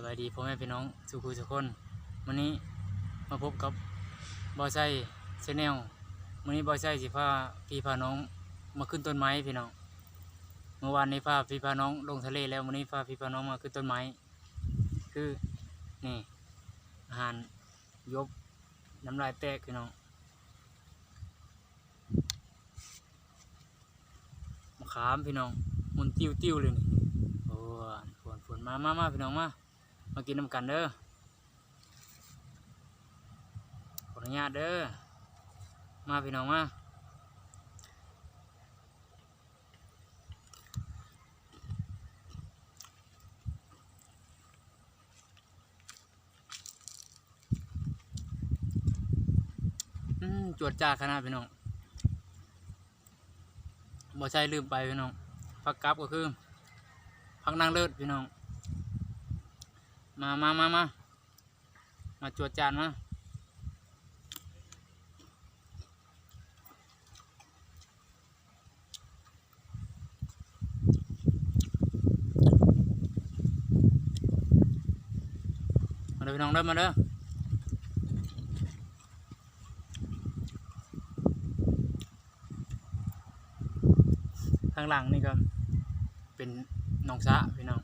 ສະບາຍດີພໍ່ແມ່ພີ່ນ້ອງສູ່ຜູ້ສູ່ຄົນ, ມື້ນີ້ມາພົບກັບບ່າວໄຊ Channel. ມື້ນີ້ບ່າວໄຊຊິພາພີ່ພານ້ອງມາຂຶ້ນຕົ້ນໄມ້ພີ່ນ້ອງ. ເມື່ອວານນີ້ພາພີ່ພານ້ອງລົງທະເລແລ້ວ, ມື້ນີ້ພາພີ່ພານ້ອງມາຂຶ້ນຕົ້ນໄມ້. ຄືນີ້ ອາຫານ ຢົບ ນ້ຳລາຍແຕກພີ່ນ້ອງ. ມະຂາມພີ່ນ້ອງ ໝຸນຕິວໆເລີຍນີ້. ໂອ້ ຝົນໆ ມາໆໆ ພີ່ນ້ອງ ມາ ມາກິນນຳກັນເດີ. ຂໍອະນຸຍາດເດີ ມາພີ່ນ້ອງ ມາ. ອືມ ຈວດຈາດຂະໜາດພີ່ນ້ອງ. ບໍ່ໃຊ່ລືມໄປພີ່ນ້ອງ, ຜັກກັບກໍຄືຜັກນາງເລີດພີ່ນ້ອງ. ມາ ມາ ມາ ມາ ມາຈວດຈາດມາ. ມາເດີພີ່ນ້ອງເດີ ມາເດີ. ທາງຫຼັງນີ້ກໍເປັນໜອງສະພີ່ນ້ອງ,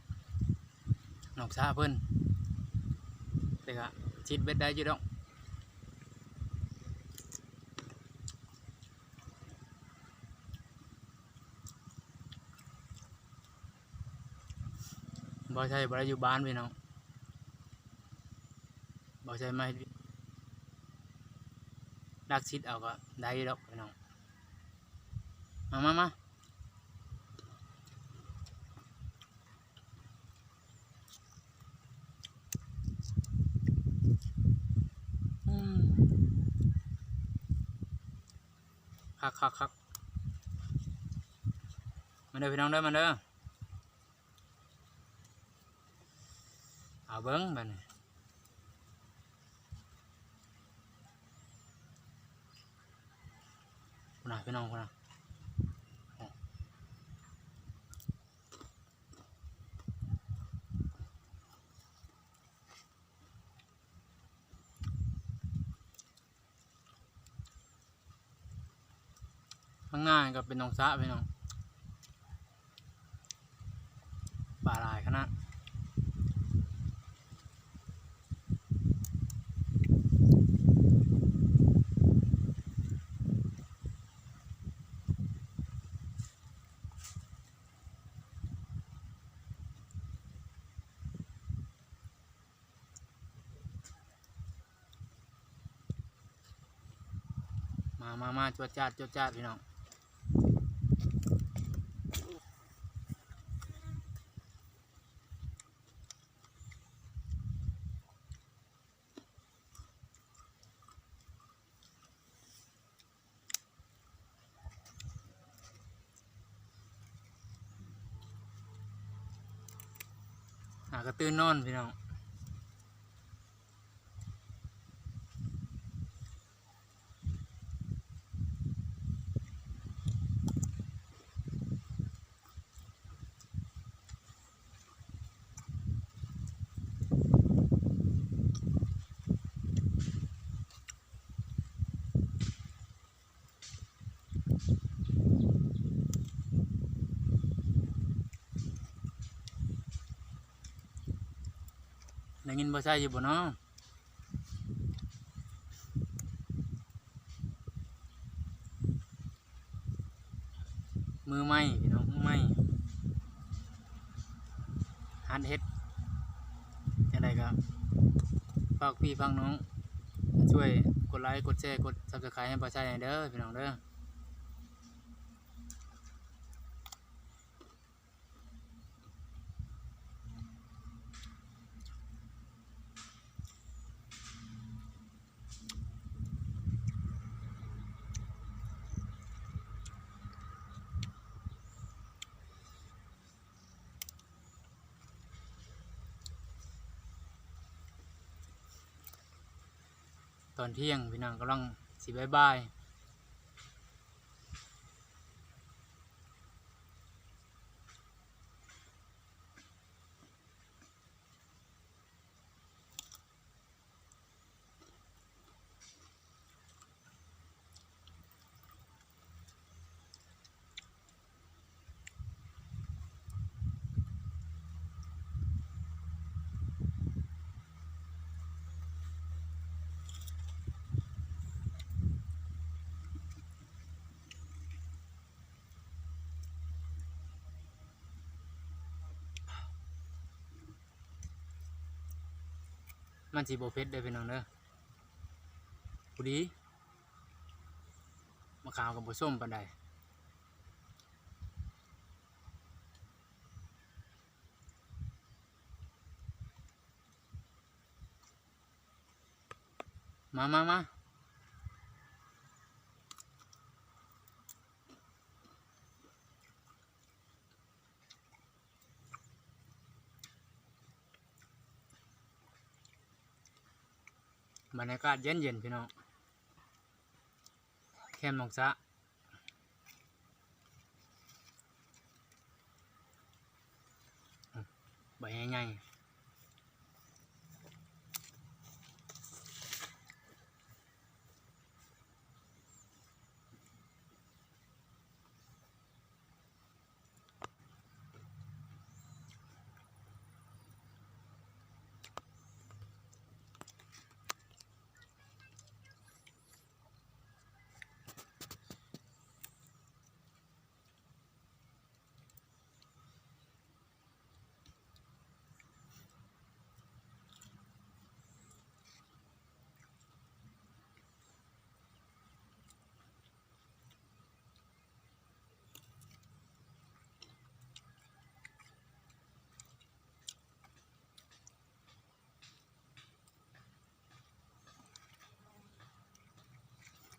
ໜອງສະເພິ່ນ, ແຕ່ກໍຊິດເບັດໄດ້ຢູ່ດອກ. ບໍ່ໃຊ່ບໍ່ໄດ້ຢູ່ບ້ານພີ່ນ້ອງ, ບໍ່ໃຊ່ມາເຮັດວຽກ ລັກຊິດເອົາກໍໄດ້ຢູ່ດອກພີ່ນ້ອງ. ມາ ມາ ມາ. ອືມ ຄັກໆໆ. ມາເດີພີ່ນ້ອງເດີ ມາເດີ. ເອົາເບິ່ງບາດນີ້ ພຸ້ນນະພີ່ນ້ອງ ພຸ້ນນະ. ຂ້າງໜ້ານີ້ກໍເປັນໜອງສະພີ່ນ້ອງ, ປາຫຼາຍຂະໜາດ. ມາ ມາ ມາ ຈວດຈາດ ຈວດຈາດ ພີ່ນ້ອງ. ຫາກະຕື່ນນອນພີ່ນ້ອງ. ໄດ້ຍິນບໍ່ໃສ່ຢູ່ບໍ່ເນາະ? ມືໃໝ່ພີ່ນ້ອງ ມືໃໝ່ ຫັດເຮັດ. ຈັ່ງໃດກໍຝາກພີ່ຝາກນ້ອງ ຊ່ວຍກົດໄລ ກົດແຊ ກົດ Subscribe ໃຫ້ບ່າວໄຊແດ່ເດີ ພີ່ນ້ອງເດີ. ຕອນທ່ຽງພີ່ນ້ອງກຳລັງຊິບາຍບາຍ. ມັນຊິບໍ່ເຜັດເດີ້ພີ່ນ້ອງເດີ້ ພໍດີ ໝາກຂາມກໍບໍ່ສົ້ມປານໃດ. ມາ ມາ ມາ. ບັນຍາກາດເຢັນໆ ພີ່ນ້ອງ ແຄມໜອງສະ. ໃບໃຫຍ່ໆ.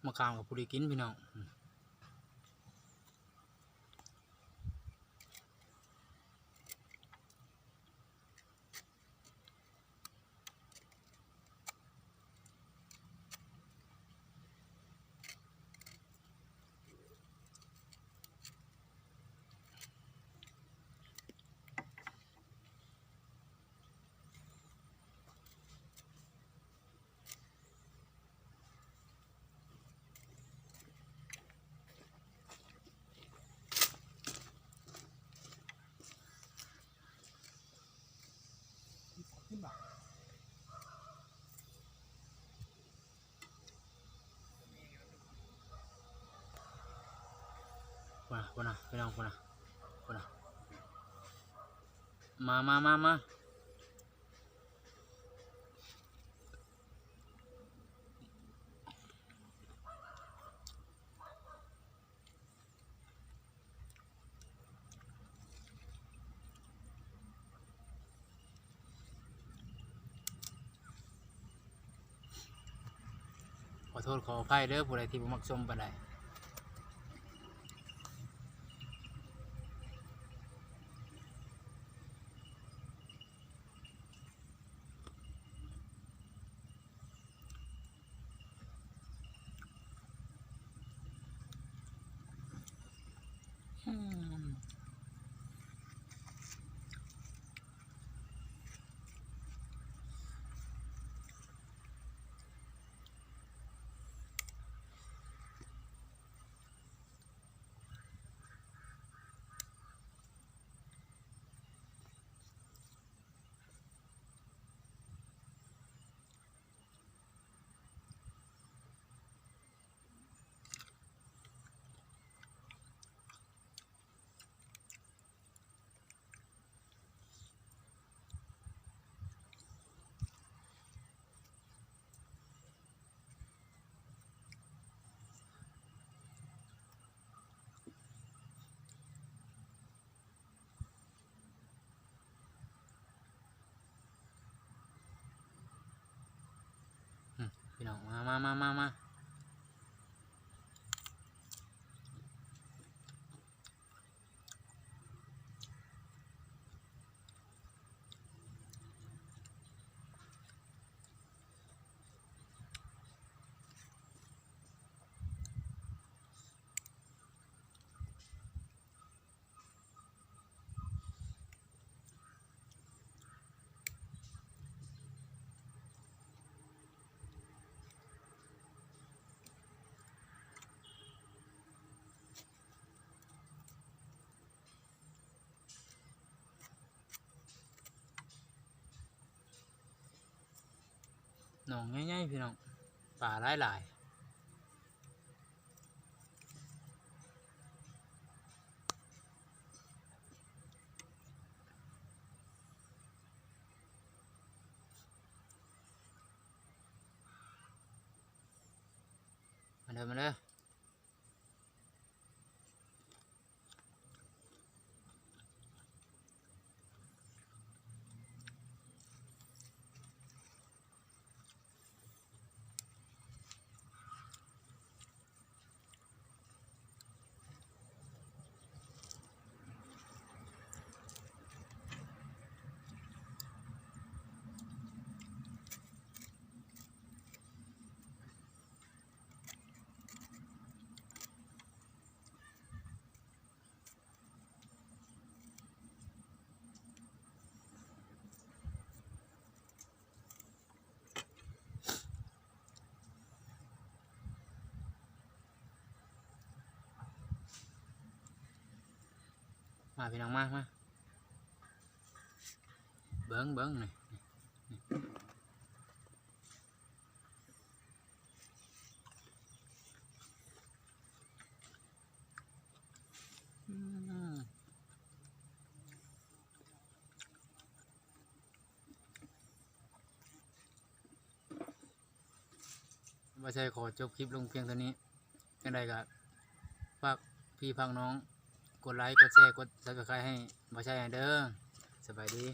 ມະຂາມກໍພໍດີກິນ ພີ່ນ້ອງ. ພຸ້ນນະ ພຸ້ນນະ ພີ່ນ້ອງ ພຸ້ນນະ ພຸ້ນນະ ມາ ມາ ມາ ມາ. ຂໍໂທດຂໍອະໄພເດີ້ ຜູ້ໃດທີ່ບໍ່ມັກສົ້ມປານໃດ. ອືມ. ອືມ ພີ່ນ້ອງ ມາ ມາ ມາ ມາ ມາ. ໜອງໃຫຍ່ໆ ພີ່ນ້ອງ ປາຫຼາຍໆ. ອ ມາເດີ. ມາພີ່ນ້ອງ ມາ ມາ ເບິ່ງ ເບິ່ງນີ້ ນີ້ ນີ້ ອືມ. ບ່າວໄຊຂໍຈົບຄລິບລົງພຽງເທົ່ານີ້. ຈັ່ງໃດກໍຝາກພີ່ຝາກນ້ອງ ກົດໄລ ກົດແຊ ກົດ Subscribe ໃຫ້ບ່າວໄຊແດ່ເດີ. ສະບາຍດີ.